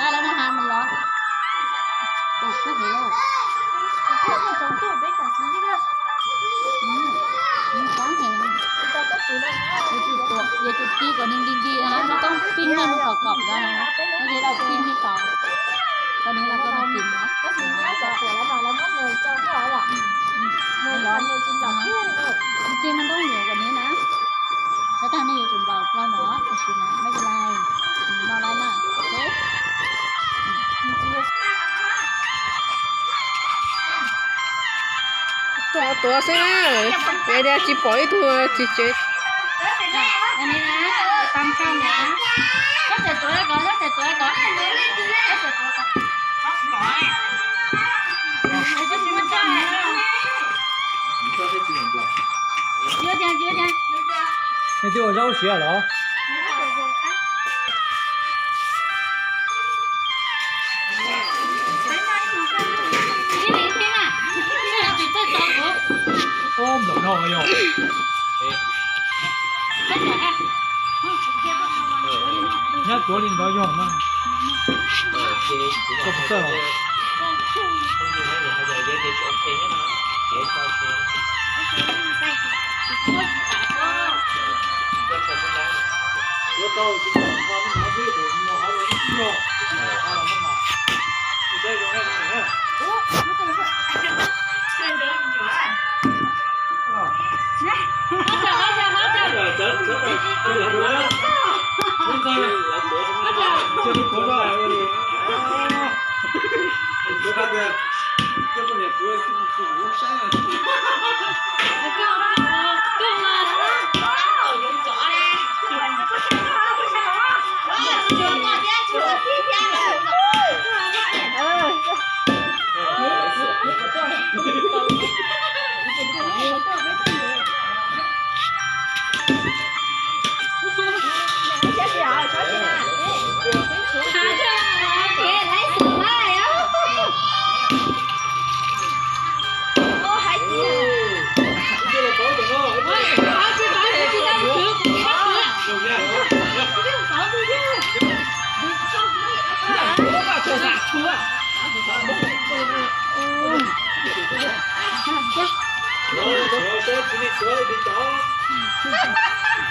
Lawv no ha mus los. Tus kub heev. Tus kub heev, tus kub heev. Yuav tsum tuav, yuav tsum ti kom nws nti nti na, koj tau pij neeg kom kom no na, koj yuav tau pij neeg kom, kom nws los koj tau pij na. Ces mas tau yuav kom nws na, koj tag nej yuav tsum nplaum plaub no, tam sim no mej lais, nws no lawm na. Tuav tuav xwb na, es tias tsis pom ib tug tsis tsev. Nej twb ua zaub siav los? Ub, nplaum no yog. Nyab tuav li ntawd yog mas. Koj puas txawj os?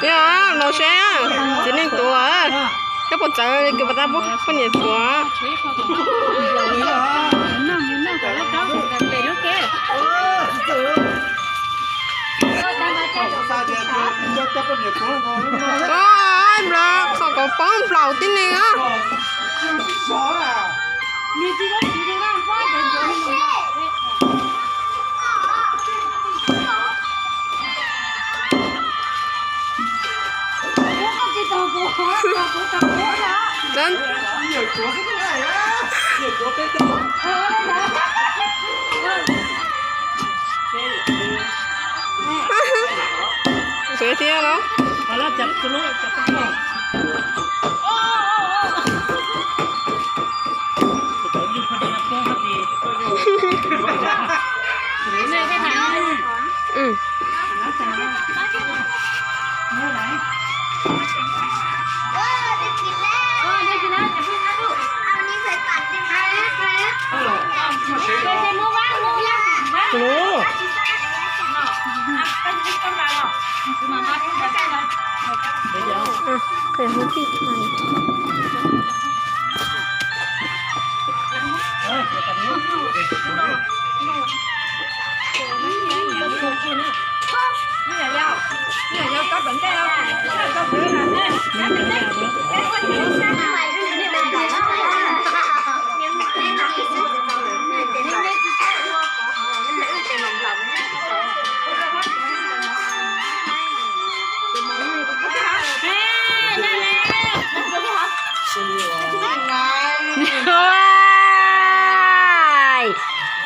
Yog, los seb, txiv neej tuav, koj puas txawv kws pas tas poj niam tuav. Nplaum, qhov kom poob nplaum tib neeg os. Sawv thiab los?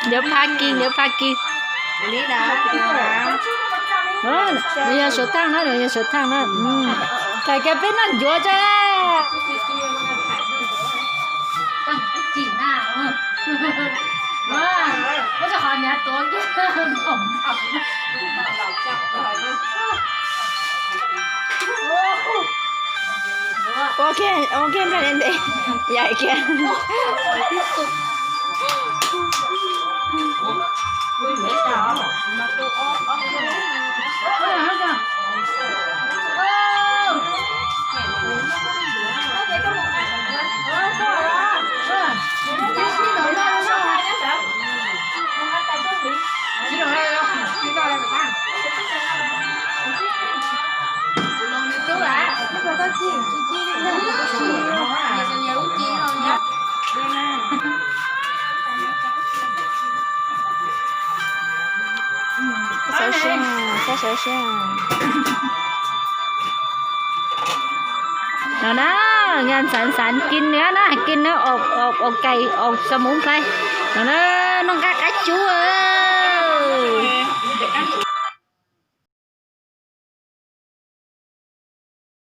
Nws pha kis, nws pha kis. Nws yog suav thaaj na, nws yog suav thaaj na. Kais kiag peb noj ncuav tso. Ua kiag, ua kiag nplaj ntev, yaim kiag. Xauv siab, xauv siab. No na, nyob ntxav ntxav kis nws na, kis nws ua, ua, ua kais ua xa muv nqaij. No na, noj nqaij qab cub.